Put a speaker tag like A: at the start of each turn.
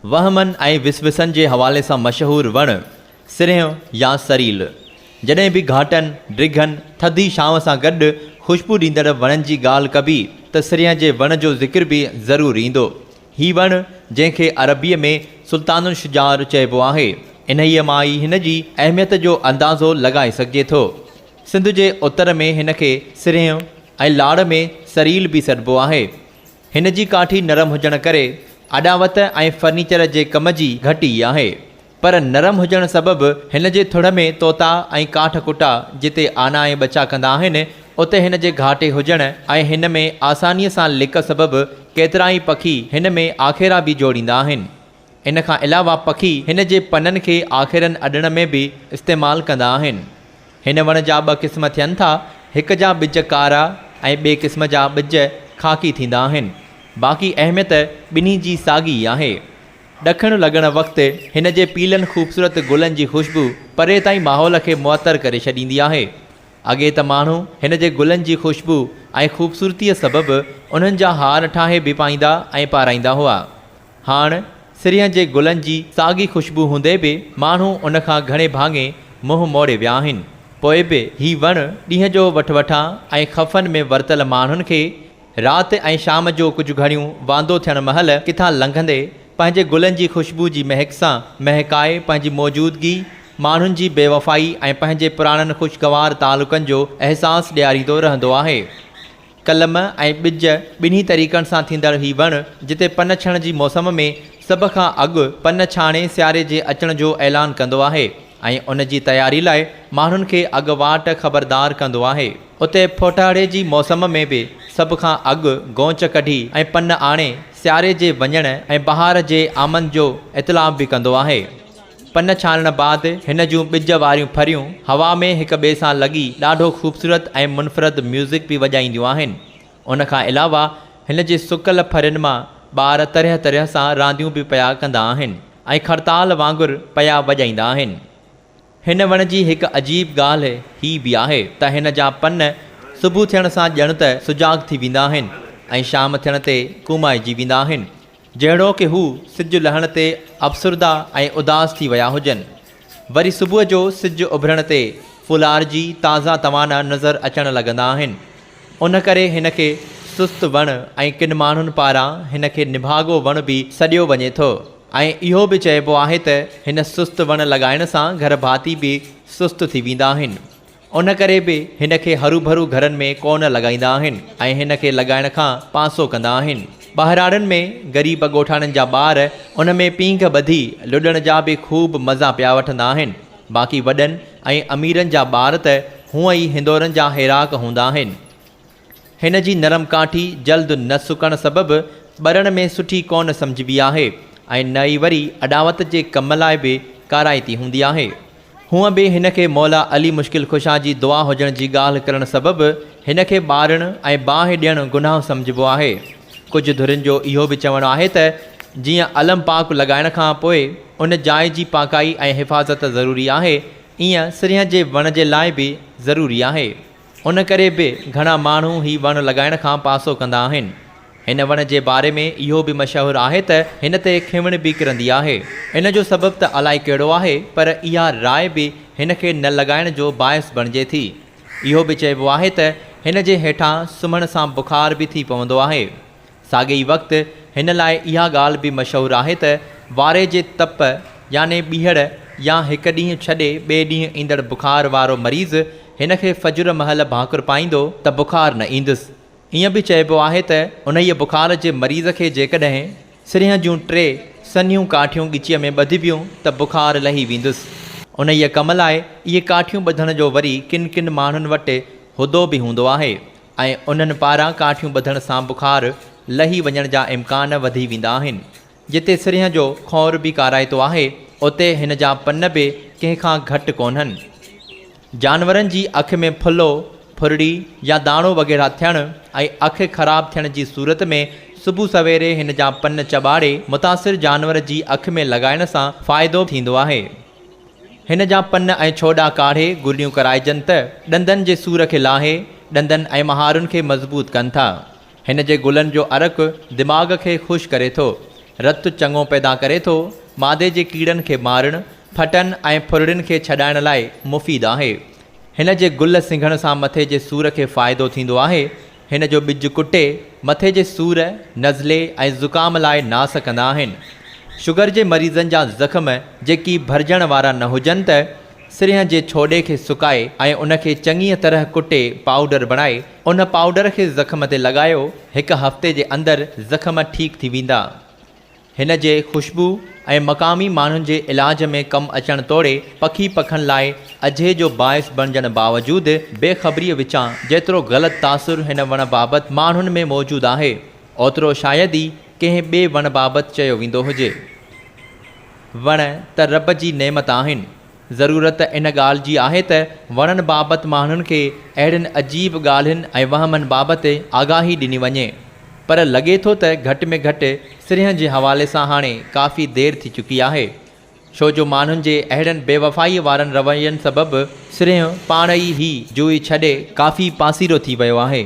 A: وهمن ۽ وسوسن جي حوالي سان مشهور وڻ سرهيون يا سريل. جڏهن به گهاٽن، ڊگهن، ٿڌي ڇانو سان گڏ خوشبو ڏيندڙ وڻن جي ڳالهه ڪبي ته سرهين جي وڻ جو ذڪر به ضرور ايندو. هي وڻ جنهن کي عربيء ۾ سلطان الشجار چئبو آهي، انهيء مان ئي هن جي اهميت جو اندازو لڳائي سگهجي ٿو. سنڌ جي اتر ۾ هن کي سرهيون ۽ لاڙ ۾ سريل به سڏبو آهي. هن جي ڪاٺي نرم هجڻ ڪري اڏاوت ۽ فرنيچر جي ڪم جي گهٽ ئي آهي، پر نرم هجڻ سبب هن جي ٿڙ ۾ طوطا ۽ ڪاٺ ڪٽا جتي آنا ۽ ٻچا ڪندا آهن، اتي هن جي گهاٽي هجڻ ۽ هن ۾ آسانيء سان لڪ سبب ڪيترائي پکي هن ۾ آکيرا به جوڙيندا آهن. ان کان علاوه پکي هن جي پنن کي آکيرن اڏڻ ۾ به استعمال ڪندا آهن. هن وڻ جا ٻه قسم ٿين ٿا، هڪ جا ٻج ڪارا ۽ ٻئي قسم جا ٻج خاڪي ٿيندا آهن. باقي اهميت ٻنهي جي ساڳي ئي آهي. ڏکڻ لڳڻ وقت هن جي پيلن خوبصورت گلن جي خوشبو پري تائين ماحول کي معطر ڪري ڇڏيندي آهي. اڳي ته ماڻهو هن جي گلن جي خوشبو ۽ خوبصورتيء سبب انهن جا هار ٺاهي به پائيندا ۽ پارائيندا هئا. هاڻ سرينهن جي گلن جي ساڳي خوشبو هوندي به ماڻهو ان کان گهڻي ڀاڱي منهن موڙي ويا آهن. پوء به هي وڻ ڏينهن جو وٺ وٺان ۽ خفن ۾ ورتل ماڻهن کي رات ۽ شام جو ڪجهه گهڙيون واندو ٿيڻ مهل ڪٿان لنگهندي پنهنجي گلن جي خوشبو جي مهڪ سان مهڪائي پنهنجي موجودگي، ماڻهن جي بيوفائي ۽ پنهنجي پراڻن خوشگوار تعلقن جو احساس ڏياريندو رهندو آهي. قلم ۽ ٻج ٻنهي طريقن سان ٿيندڙ هي وڻ جتي پن ڇڻ جي موسم ۾ سڀ کان اڳ پن ڇاڻي سياري جي اچڻ جو اعلان ڪندو آهي ۽ ان جي تياري لاء ماڻهن کي اڳواٽ خبردار ڪندو آهي اتي ڦوٽهڙي جي موسم ۾ به سڀ کان اڳ گونچ ڪڍي ۽ پن آڻي سياري جي وڃڻ ۽ بهار جي آمد جو اطلاع به ڪندو آهي. پن ڇاڻڻ بعد هن جون ٻج واريون ڦريون هوا ۾ هڪ ٻئي سان لڳي ڏاڍو خوبصورت ۽ منفرد ميوزڪ به وڄائينديون آهن. ان کان علاوه هن جي سڪل ڦرين مان ٻار طرح طرح سان رانديون به پيا ڪندا آهن ۽ کڙتال وانگر پيا وڄائيندا آهن. هن وڻ جي هڪ عجيب ڳالهه هي به آهي ته هن جا پن صبح ٿيڻ سان ڄڻ ته سجاڳ ٿي ويندا آهن ۽ شام ٿيڻ تي ڪومائجي ويندا آهن. جهڙوڪ هو سج لهڻ تي افسرده ۽ اداس ٿي ويا هجن. وري صبح جو سج اڀرڻ تي ڦولارجي تازا توانا نظر اچڻ لڳندا آهن. ان ڪري هن کي سست وڻ ۽ ڪن ماڻهن پاران هن کي نڀاڳو وڻ به سڏيو وڃي ٿو ۽ اهو به چئبو آهي ته هن سست وڻ لڳائڻ سان گهر ڀاتي به سست ٿي ويندا آهن. ان ڪري به هن کي هروڀرو گهرن ۾ ڪونه لڳائيندا آهن ۽ هن کي لڳائڻ کان پاسو ڪندا آهن. ٻاهراڙين ۾ غريب ڳوٺاڻن جا ٻار ان ۾ پينگهه ٻڌي لڏڻ جا به خوب مزا پيا وٺندا آهن. باقي وڏن ۽ اميرن جا ٻار ته هونء ئي هندورن جا هيراڪ هوندا آهن. هن جي نرم ڪاٺي جلد نه سڪڻ سبب ٻرڻ ۾ سٺي ڪونه سمجهبي آهي ۽ نه ئي وري اڏاوت جي ڪم لاء به ڪارائتي هوندي آهي. هونء به هن کي مولا علي مشڪل ڪشا جي دعا هجڻ جي ڳالهه ڪرڻ سبب هن کي ٻارڻ ۽ باهه ڏيڻ گناهه سمجهبو آهي. ڪجهه ڌرين جو اهو به چوڻ آهي ته جيئن علم پاڪ لڳائڻ کان پوء ان جاء جي پاڪائي ۽ حفاظت ضروري آهي، ايئن سرينهن جي وڻ جي لاء به ضروري آهي. ان ڪري به گهڻا ماڻهو هي وڻ لڳائڻ کان پاسو ڪندا آهن. هن وڻ جي باري ۾ اهو به مشهور آهي ته هن تي کنوڻ به ڪرندي آهي. ان جو سبب ته الائي ڪهڙو آهي پر اها راء به هن کي نه لڳائڻ جو باعث بڻجي ٿي. اهو به چئبو آهي ته هن جي هيٺان سمهڻ سان بخار به ٿي پوندو آهي. ساڳئي ئي وقت هن لاء اها ڳالهه به مشهور آهي ته واري جي تپ يعني ٻيهڙ يا هڪ ڏينهن ڇڏي ٻئي ڏينهن ايندڙ بخار وارو مريض هن کي فجر مهل ڀاڪر پائيندو ته بخار نه ايندس. ائين به چئبو آهي ته انهيء بخار جي مريض کي جيڪڏهن سرينهن جون ٽي سنهيون ڪاٺيون ڳچيء ۾ ٻڌبيون ته بخار لهي ويندس. انهيء ڪم لاء اهي ڪاٺيون ٻڌڻ جو وري ڪن ڪن ماڻهن وٽ هدو به هوندو آهي ۽ انهن پاران ڪاٺيون ٻڌڻ سان بخار لهي وڃڻ جا امڪان وڌي ويندا آهن. جتي سرينهن جو کؤنر به ڪارائتو آهي، اتي هن جا پن به ڪنهن کان گهٽ ڪونهن. جانورن جي اک ۾ ڦلو، ڦرڙي يا داڻو وغيره ٿيڻ ۽ اک خراب ٿيڻ جي صورت ۾ صبح سويري هن جا پن چٻاڙي متاثر جانور جي اک ۾ لڳائڻ سان فائدو ٿيندو آهي. هن جا پن ۽ ڇوڏا ڪاڙهي گرڙيون ڪرائجن ته ڏندن جي سور کي لاهي ڏندن ۽ مهارن کي مضبوط ڪن ٿا. هن جي گلن جو عرق دماغ کي خوش ڪري ٿو. رت چڱو پيدا ڪري ٿو. معدي جي ڪيڙن کي مارڻ، ڦٽن ۽ ڦرڙين کي ڇڏائڻ لاء مفيد آهي. هن جي گل سنگهڻ سان مٿي جي سور کي فائدو ٿيندو آهي. هن جو ٻج ڪٽي مٿي جي سور، نزلي ۽ زڪام لاء ناس ڪندا آهن. شگر جي مريضن جا زخم جيڪي ڀرجڻ وارا نه هجن ته سرينهن جي ڇوڏي کي سڪائي ۽ ان کي چڱيء طرح ڪٽي پائوڊر بڻائي ان پائوڊر کي زخم تي لڳايو، هڪ هفتي جي اندر زخم ٺيڪ ٿي ويندا. هن جي خوشبو ۽ مقامي ماڻهن جي علاج ۾ ڪم اچڻ توڙي پکي پکن لاء اجهي جو باعث بڻجڻ باوجود بي خبريء وچان جيترو غلط تاثر هن وڻ بابت ماڻهن ۾ موجود آهي، اوترو شايد ئي ڪنهن ٻئي وڻ بابت چيو ويندو هجي. وڻ ته رب جي نعمت آهن. ضرورت ان ڳالهه جي آهي ته وڻن بابت ماڻهن کي اهڙين عجيب ڳالهين ۽ وهمن بابت آگاهي ڏني وڃي. پر لڳي ٿو ته گهٽ ۾ گهٽ سرينهن جي حوالي سان هاڻي ڪافي دير ٿي چڪي آهي. ڇو جو ماڻهن جي اهڙن بيوفائيء وارن روين سبب سرينهن پاڻ ئي هي جوئي ڇڏي ڪافي پاسيرو ٿي ويو آهي.